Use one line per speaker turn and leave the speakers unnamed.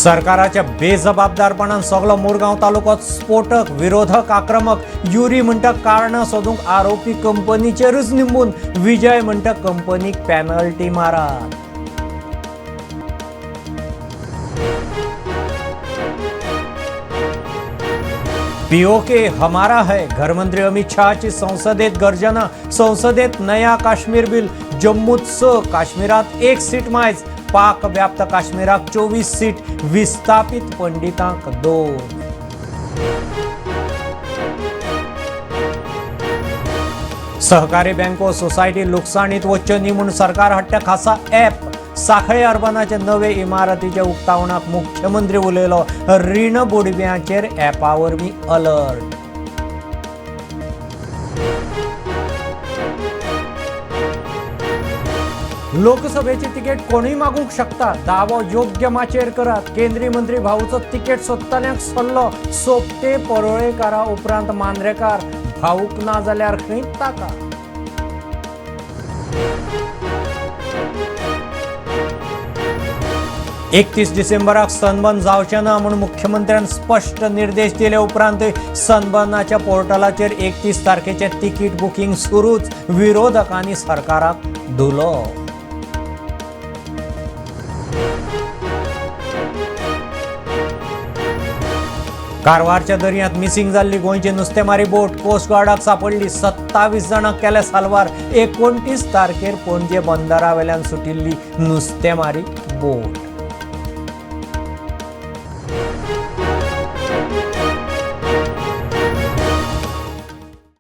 सरकाराच्या बेजबाबदारपणान सगलो मुरगांव तालुको स्फोटक, विरोधक आक्रमक. युरी म्हणटा कारणां सोदूंक आरोपी कंपनीचेरूच निंबून. विजय म्हणटा कंपनीक पॅनल्टी मारात. पीओके हमारा है, घरमंत्री अमित शहाची संसदेत गर्जना. संसदेत नया काश्मीर बिल. जम्मूत 6, काश्मीरात 1 सीट मायज. पाक व्याप्त काश्मीराक 24 सीट, विस्थापित पंडितांक 2. सहकारी बँको सोसायटी लुकसाणीत वच्च्यो न्ही म्हूण सरकार हाडटा खासा ॲप. सांखळे अर्बनाचे नवे इमारतीच्या उक्तावणाक मुख्यमंत्री उलयलो. रीण बुडव्यांचेर ॲपा वरवीं अलर्ट. लोकसभेची तिकेट कोणूय मागूंक शकता, दावो योग्य माचयेर करात. केंद्रीय मंत्री भाऊचो तिकेट सोदतल्यांक सल्लो. सोपटे परुळेकारा उपरांत मांद्रेकार, भाऊक ना जाल्यार खंय ताका. 31 डिसेंबराक सनबर्न जावचें ना म्हूण मुख्यमंत्र्यान स्पश्ट निर्देश दिले उपरांत सनबर्नाच्या पोर्टलाचेर 31 तारखेचें तिकीट बुकींग सुरूच. विरोधकांनी सरकाराक धुलो. कारवारच्या दर्यांत मिसिंग जाल्ली गोंयची नुस्तेमारी बोट कोस्ट गार्डाक सांपडली. 27 जाणांक केले साल्वार. 29 तारखेर पणजे बंदरा वेल्यान सुटिल्ली नुस्तेमारी बोट.